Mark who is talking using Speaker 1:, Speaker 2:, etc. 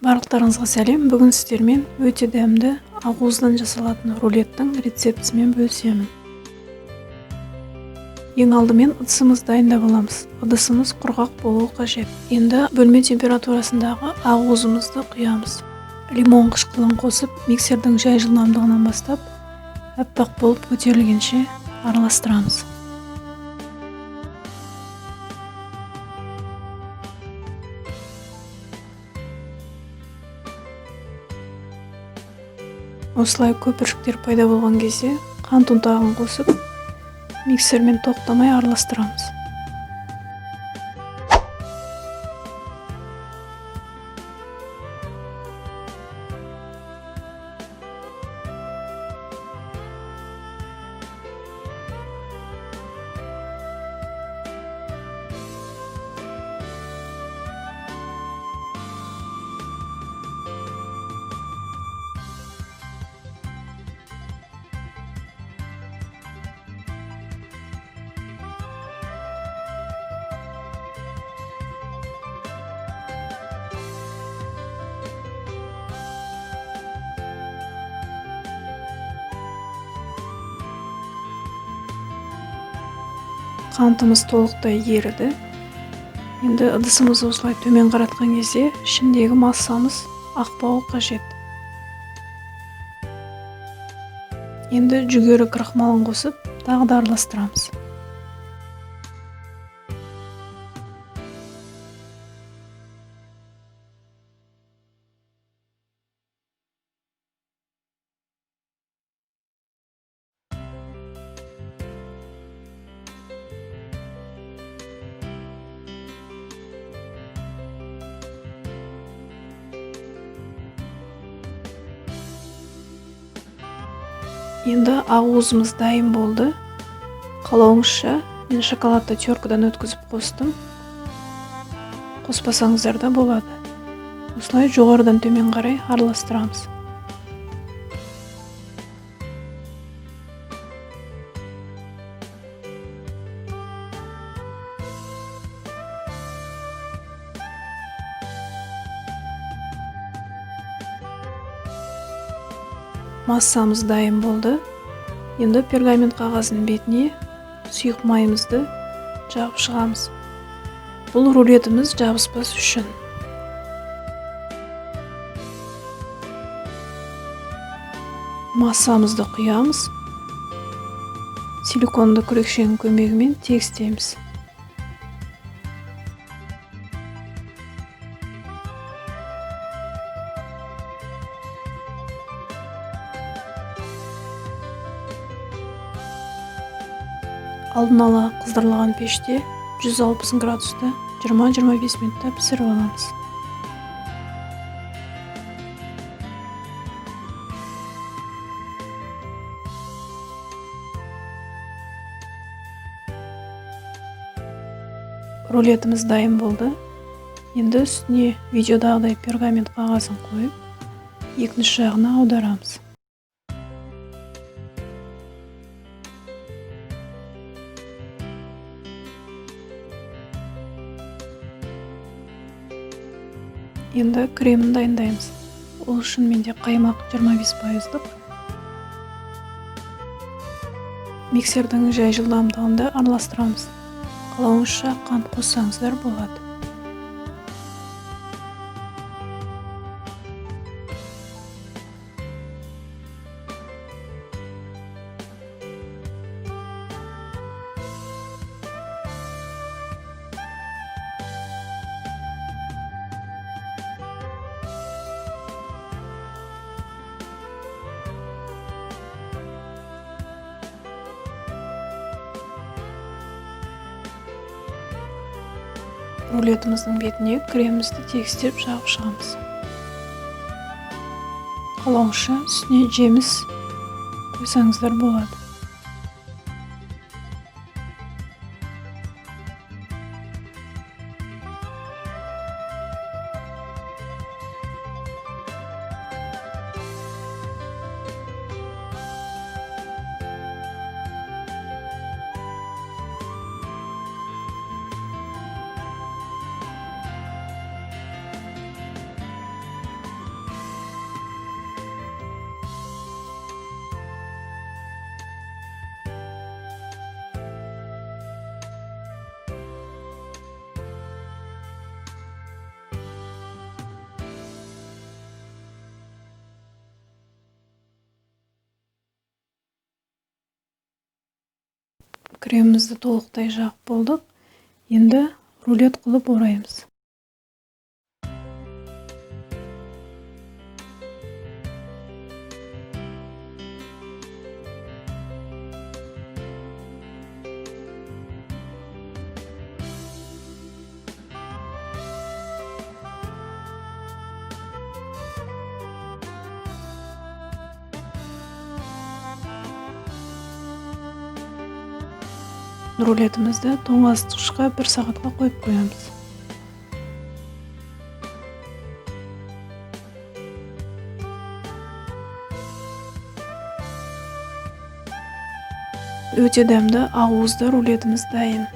Speaker 1: Барлықтарыңызға сәлем. Бүгін сіздермен өте дәмді ақуыздан жасалатын рулеттің рецептісімен бөлісемін. Ең алдымен ыдысымызды дайындап аламыз. Ыдысымыз құрғақ болуы қажет. Енді бөлме температурасындағы ақуызымызды құямыз. Лимон қышқылын қосып, миксердің жай жылдамдығынан бастап, аппақ болып көтерілгенше араластырамыз. Осылай көпіршіктер пайда болған кезде қант ұнтағын қосып, миксермен тоқтамай араластырамыз. Қантымыз толықтай еріді. Енді ыдысымызды осылай төмен қаратқан кезде ішіндегі массамыз ақпауы қажет. Енді жүгері крахмалын қосып, тағы да араластырамыз. Енді ақуызымыз дайын болды. Қалауыңызша, мен шоколадты теркадан өткізіп қостым. Қоспасаңыздар да болады. Осылай жоғарыдан төмен қарай араластырамыз. Массамыз дайын болды. Енді пергамент қағазының бетіне сұйық майымызды жағып шығамыз. Бұл рулетіміз жабыспас үшін. Массамызды құямыз. Силиконды күрекшенің көмегімен тегістейміз. Алдын ала қыздырылған пеште 160 градуста 20-25 минутта пісіріп аламыз. Рулетіміз дайын болды. Енді үстіне видеодағыдай пергамент қағазын қойып, екінші жағына аударамыз. Енді кремін дайындаймыз. Ол үшін менде қаймақ 25%-лық. Миксердің жай жылдамдығында араластырамыз. Қалауыңызша қант қоссаңыздар болады. Рулетіміздің бетіне кремімізді тегістеп жағып шығамыз. Қалауыңызша үстіне жеміс қойсаңыздар болады. Кремімізді толықтай жағып болдық. Енді рулет қылып ораймыз. Рулетімізді тоңазытқышқа 1 сағатқа қойып қоямыз. Өте дәмді ақуызды рулетіміз дайын.